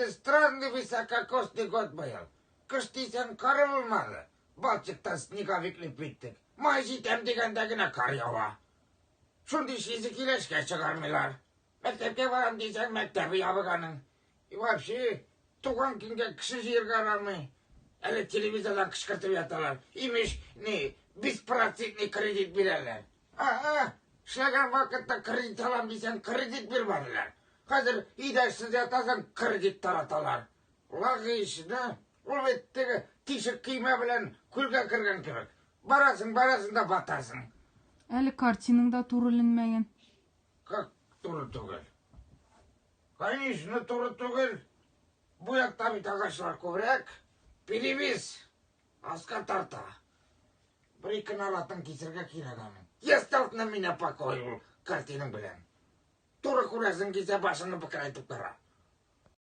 Странный высококосный год быел. Кыш дисәң, кар булмады. Балчыктан снеговик лепиттек. Май җитәм дигәндә генә кар ява. Шундый шизе киләшкә чыгармыйлар. Мәктәпкә барам дисәң, мәктәбе ябык аның. И вообще, туган көнгә кеше җыерга ярамый. Әле телевизордан кычкыртып яталар. Имеш, ни, беспроцентный кредит бирәләр. Ага, эшләгән вакытта кредит алам дисәң, кредит бирмәделәр. Хәзер өйдә эшсез ятасың, кредит тараталар. Лагыш, да? Ул бит теге тишек көймә белән күлгә кергән кебек. Барасың, барасың да батасың. Әле картинаң да туры эленмәгән. Как туры түгел? Конечно, туры түгел. Бу якта бит агачлар күбрәк. Перевес аска тарта. Бер-ике наратын кисергә кирәк аның. Оставь на меня покой ул картинаң белән. Туры күрәсең килсә, башыңны бөкрәйтеп кара.